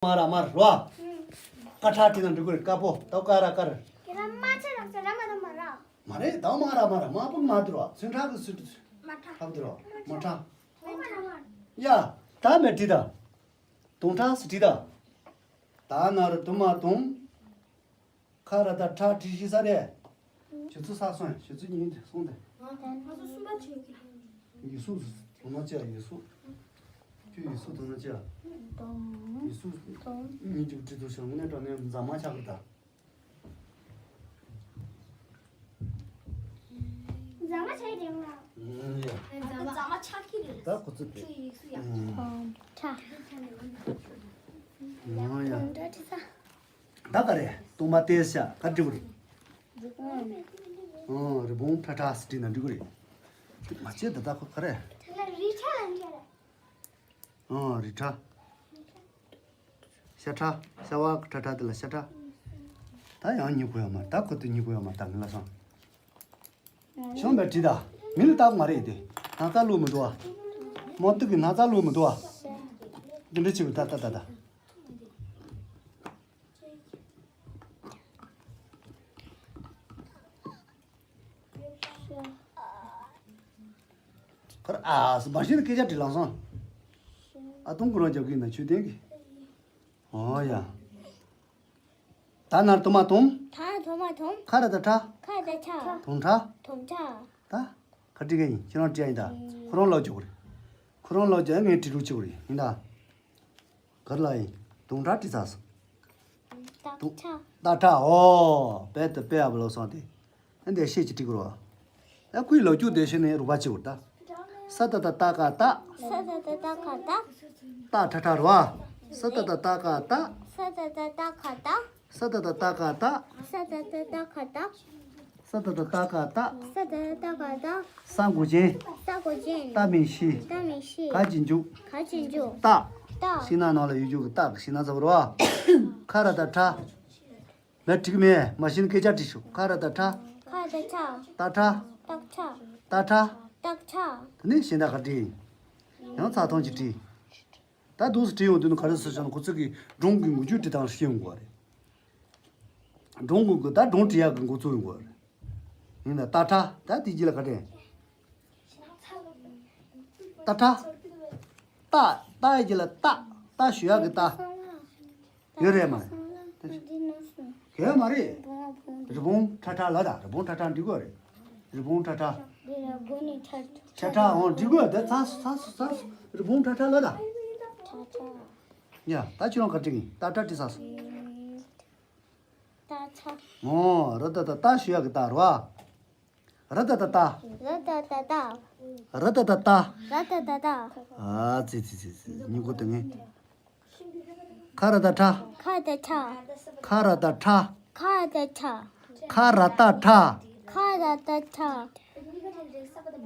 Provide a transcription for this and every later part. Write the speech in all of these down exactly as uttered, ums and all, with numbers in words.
མ་ར་མར་རོ། ཀ་ཁྲ་བྲིས་ན་འགྲིག་གི་རེད། ཀ་པོ་ད་ཀ་ར་ཀར། དེ་ལ་མ་ཆེ་རག་ཆེ་ར་མ་ར་མ་ར། མ་རེད། ད་མ་ར་མ་ར་མ་པོ་མ་དུ་རོ། ཚུན་ཁྲག་གི་སུ་དུ། མ་ཁྲ། ཧབ་དུ་རོ། མ་ཁྲ། མ་ཁྲ། ཡ། ད་མེ་བྲིས་ད། དུང་ཁྲ་སི་བྲིས་ད། ད་ན་རུ་དུ་མ་དུང་། ཁ་ར་ད་ཁྲ་བྲིས་ཤི་ས་རེད། ཆུ་ཚོད་ས་སོང་། ཆུ་ཚོད་ཉིན་སོང་དེ། ང་ཚོ་གསུམ་པ་བྱེད་ཀྱི། ཡུལ་སྲོལ་དུ་ན་ཅི་ཡ་ཡུལ་སྲོལ། ཁྱོད་ཡུལ་སྲོལ་དུ་ན་ཅི་ཡ། ཡུལ་སྲོལ། ཉིན་རྒྱུ་བྲིས་དུ་ཤོང་ནས་དྲ་ནས་འཛམ་མ་ཆག་གི་ད། འཛམ་མ་ཆག་གི་དེ་ང་། ཡ། འཛམ་མ་ཆག་གི་རེད། ད་ཁོ་ཚོ་དེ། ཁྱོད་ཡུལ་སྲོལ་ཡ། ཁྲ། ཡ། ད་ག་རེ་སྟོང་པ་ཏེ་ཤ་ག་འགྲིག་རེད། ཨོ་རི་བོང་ཁྲ་ཁྲ་སི་བྲིས་ན་འགྲིག་རེད། མ་བྱེད་ད་ད་ཁོ་ག་རེ། རི་ཁྲ་ལ་འདྲ་རེད། ཨོ་རི་ཁྲ། ཤ་ཁྲ། ཤ་བ་ཁྲ་ཁྲ་དེ་ལ་ཤ་ཁྲ། ད་ཡང་ཉིད་གོ་ཡོད་མ་ད་ཁོ་དེ་ཉིད་གོ་ཡོད་མ་ད་ངི་ལ་སོང་། ཤོང་བའི་བྲིས་ད། མི་ལ་བཏགས་མ་རེད་དེ། ན་ཚ་ལོ་མི་འདུག་བ། མོ་ཏུ་གི་ན་ཚ་ལོ་མི་འདུག་བ། འདི་འདྲ་ཆེ་བའི་ད་ད་ད་ད། ཁར་ཨ་སི་མ་ཤེས་ན་སྐད་ཆ་དྲི་ལང་སོང་། ཨ་དུང་ཁོ་རང་རྒྱབ་ཀྱི་ན་ཆོས་ལྡན་གི། ཨོ་ཡ། ད་ནར་དུ་མ་དུང་། ད་དུ་མ་དུང་། ཁ་ར་ད་ཁྲ། ཁ་ད་ཁྲ། དུང་ཁྲ། དུང་ཁྲ། ད། ཁ་ཏི་ག་ཡིན་ཁྱེད་རང་བྲིས་ཡིན་ད། ཁོ་རང་ལོག་འཇོག་རེད། ཁོ་རང་ལོག་འཇོག་ངས་བྲིས་རུ་བཅུག་རེད་ཡིན་ད། གར་ལ་ཡིན། དུང་ཁྲ་བྲིས་ཚར་སོང་། ད་ཁྲ། ད་ཁྲ་ཨོ། བེ་ད་བེ་ཨ་བ་ལོ་སོང་སྟེ། ཨ་འདི་ཤེས་ཀྱི་ཏིག་རོ། ཨ་ཁུའི་ལོ་རྒྱུས་དེ་ཤེས་ནས་རུ་བ་ཅིག་རུ་ད། ས་ད་ད་ད་ཀ་ད། ས་ད་ད་ད་ཀ་ད། ད་ཁྲ་ཁྲ་རུ་བ། ས་ད་ད་ད་ཀ་ད། ས་ད་ད་ད་ཀ་ད། ས་ད་ད་ད་ཀ་ད། ས་ད་ད་ད་ཀ་ད། ས་ད་ད་ད་ཀ་ད། ས་ད་ད་ད་ཀ་ད། ས་མགོ་ཅན། ས་མགོ་ཅན། ཏ་མིང་ཤི། ཏ་མིང་ཤི། ག་ཅི་འཇུག་ག་ཅི་འཇུག་ཏ། ཏ། ཤི་ན་ནང་ལ་ཡོད་རྒྱུ་གི་ཏ་གི་ཤི་ན་ཚ་བ་རུ་བ། ཁ་ར་ད་ཁྲ། མེ་འགྲིག་མེད་མ་ཤི་ན་སྐད་ཆ་དྲིས་ཤོག་ཁ་ར་ད་ཁྲ། ཁ་ད་ཁྲ། ཏ་ཁྲ། ཏ་ཁྲ། ཏ་ཁྲ། ཏ་ཁྲ། དེ་ནས་གཞན་དག་ག་དྲིས། ཡང་ཚ་ཐང་ཅིག་དྲིས། ད་འདུག་སེ་བྲིས་ཡོང་དུས་ནི་ག་རེ་ཟེར་བྱུང་ན་ཁོ་ཚོ་གི་སྒྲུང་གི་ངོ་བརྒྱུད་འབྲི་སྟངས་ཤེས་ཡོང་དགོས་རེད། སྒྲུང་གི་ད་སྒྲུང་འབྲི་ཡག་གི་འགོ་ཚུགས་ཡོང་དགོས་རེད། ཡིན་ན་ཏ་ཁྲ་ད་དེ་རྗེས་ལ་ག་རེ། ཏ་ཁྲ། ཏ། ཏ་ཡི་རྗེས་ལ་ཏ། ཏ་ཞུ་ཡག་གི་ཏ། ཡོད་རེད་མ་རེད། གལ་མ་རེད། རི་བོང་ཁྲ་ཁྲ་ལ་ད་རི་བོང་ཁྲ་ཁྲ་འབྲི་དགོས་རེད། རི་བོང་ཁྲ་ཁྲ། ཁྲ་ཁྲ་འོང་འབྲི་དགོས་ད་ཚ་སུ་ཚ་སུ་ཚ་སུ་རི་བོང་ཁྲ་ཁྲ་ལ་ད། ཡ་ད་ཁྱོད་རང་ག་འབྲི་གི་ཡིན། ཏ་ཁྲ་འབྲི་ཚ་སུ། ཏ་ཁྲ། འོ་ར་ད་ད་ཏ་ཞུ་ཡག་གི་ཏ་རེད་བ། ར་ད་ད་ཏ། ར་ད་ད་ཏ། ར་ད་ད་ཏ། ར་ད་ད་ཏ། ཨ་ཙི་ཙི་ཙི་ཙི་སྙིང་གོ་ཏི་ངེ། ཁ་ར་ད་ཁྲ། ཁ་ད་ཁྲ། ཁ་ར་ད་ཁྲ། ཁ་ད་ཁྲ། ཁ་ར་ད་ཁྲ། ཁ་ར་ད་ཁྲ།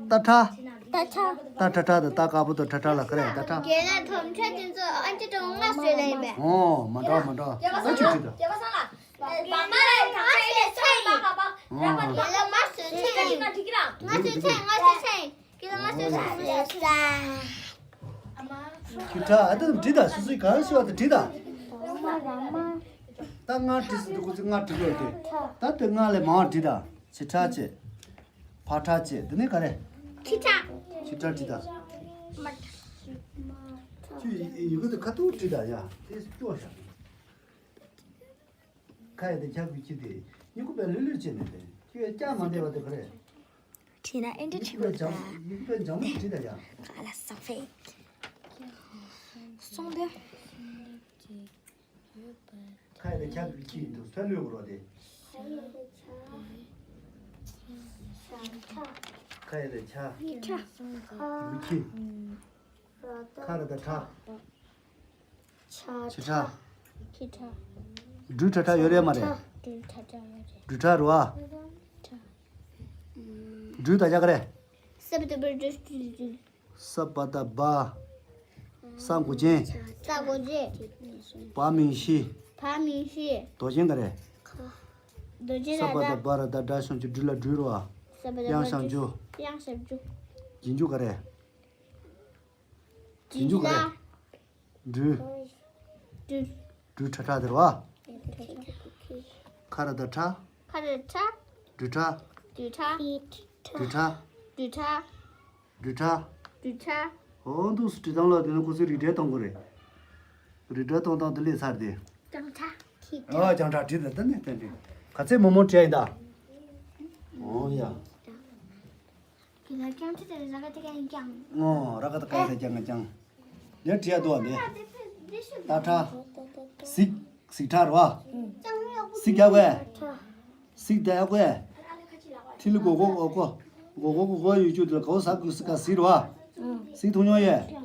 ཏ་ཁྲ། ཏ་ཁྲ། ཏ་ཁྲ་ཁྲ་དང་ཏ་དཀར་པོ་དང་ཁྲ་ཁྲ་ལ་ཁ་རེད་ཏ་ཁྲ། རྒན་ལགས་དོམ་ཁྲ་དེ་ཚོ་ཨ་ཅེ་དང་ང་ཟེར་ལ་ཡིན་པས། ཨོ་མ་འདྲ་མ་འདྲ་ད་ཆུ་ཁྲི་ད། རྒན་ལགས་མ་ཟེར་ཚེ་ཡིན། རྒན་ལགས་མ་ཟེར་ཚེ་ཡིན། ང་ཟེར་ཚེ་ཡིན། ང་ཟེར་ཚེ་ཡིན། རྒན་ལགས་མ་ཟེར་ཚེ་ཡིན། ཁྱི་ཁྲ་ཨ་ད་བྲིས་ད་སུ་སུའི་གང་ཤི་བ་ད་བྲིས་ད། ད་ང་བྲིས་སུ་འདུག་ཁོ་ཚོས་ང་བྲིས་དགོས་ཏེ། ད་དེ་ང་ལས་མང་བ་བྲིས་ད། ཆི་ཁྲ་བྱས། ཕ་ཁྲ་བྱས་དེ་ནས་ག་རེ། ཁྱི་ཁྲ། ཁྱི་ཁྲ་བྲིས་ད། ཁྱོད་ཡི་གུ་དེ་ཁ་ཐུག་བྲིས་ད་ཡ་དེ་སྐྱོ་ཤ། ཁ་ཡ་དེ་ཁྱ་གུ་ཁྱི་དེ་ཡི་གུ་པའི་ལུས་ལུས་བྱས་ནས་དེ་ཁྱོད་ཡ་སྐྱ་མ་བདེ་བ་དེ་ག་རེ། བྲིས་ན་ཨེ་འདྲ་ཡི་བྲིས་གུ་པའི་དགོས་འཇམ་ད། ཡི་གུ་པའི་འཇམ་མོ་བྲིས་ད་ཡ། ཨ་ལ་ས་ཕེ། སོང་དེ། ཁ་ཡ་དེ་ཁྱ་གུ་ཁྱི་ཡིན་དུ་ས་ལུས་གུ་རོ་དེ། ཁ་ཡ་དེ་ཁྱ། གུ་ཁྱི། ཁ་ར་ད་ཁྲ། ཆ་ཁྲ། ཁྲ། ཁྲ། སྦྲུལ་ཁྲ་ཁྲ་ཡོད་རེད་མ་རེད། སྦྲུལ་ཁྲ་ཁྲ་ཡོད་རེད། སྦྲུལ་ཁྲ་རུ་བ། ཁྲ། སྦྲུལ་ད་ཆ་ག་རེད། སེ་བ་ད་བ་སྦྲུལ་སྦྲུལ། ས་པ་ད་བ། ས་མགོ་ཅན། ས་མགོ་ཅན། བ་མིང་ཤི། བ་མིང་ཤི། རྡོ་ཅན་ག་རེད། ཁ། རྡོ་ཅན་ས་པ་ད་བ་ར་ད་སྦྲ་ཞང་ཞུ་སྦྲུལ་ལ་སྦྲུལ་རུ་བ། ས་པ་ད་དབྱངས་བ་བྱང་རྒྱུ། དབྱངས་བྱང་རྒྱུ། རྗེས་འཇུག་ག་རེད། རྗེས་འཇུག་ག་རེད། སྦྲུལ། སྦྲུལ། སྦྲུལ་ཁྲ་ཁྲ་དེ་རེད་བ། ཁ་ར་བཏགས་ཁྲ། ཁ་ར་བཏགས་ཁྲ། སྦྲུལ་ཁྲ། སྦྲུལ་ཁྲ། སྦྲུལ་ཁྲ། སྦྲུལ་ཁྲ། སྦྲུལ་ཁྲ། སྦྲུལ་ཁྲ། འོ་འདུག་སེ་བྲིས་སྟངས་ལ་དེ་ནི་ཁོ་ཚོས་རིགས་འགྲེ་གཏོང་དགོས་རེད། རིགས་འགྲེ་གཏོང་སྟངས་དེ་ལས་ཚར་དེ། སྦྲང་ཁྲ། ཁྱི་ཁྲ། ཨ་སྦྲང་ཁྲ་བྲིས་ད་ལྟ་ནས་བསྟན་བྲིས། ག་ཚད་མང་མང་བྲིས་ཡིན་ད། འོ་ཡ། ཁྱི་ལ་སྦྲང་ཁྲ་དེ་ར་ག་དེ་ག་ཡིན་ཀྱང་། ཨོ་ར་ག་དེ་ག་ཡིན་ཀྱང་ཀྱང་། དེ་བྲིས་ཡ་འདུག་བ་ནི། སྟག་ཁྲ། གཟིག་གཟིག་ཁྲ་རེད་བ། གཟིག་རྒྱག་དགོས། གཟིག་རྒྱག་དགོས། ཐི་ལི་གོ་གོ་གོ་གོ་གོ་གོ་གོ་ཡོད་རྒྱུ་དེ་ལ་གོ་ས་གོ་ས་ག་གཟིག་རེད་བ། གཟིག་མཐོང་མྱོང་ཡོད།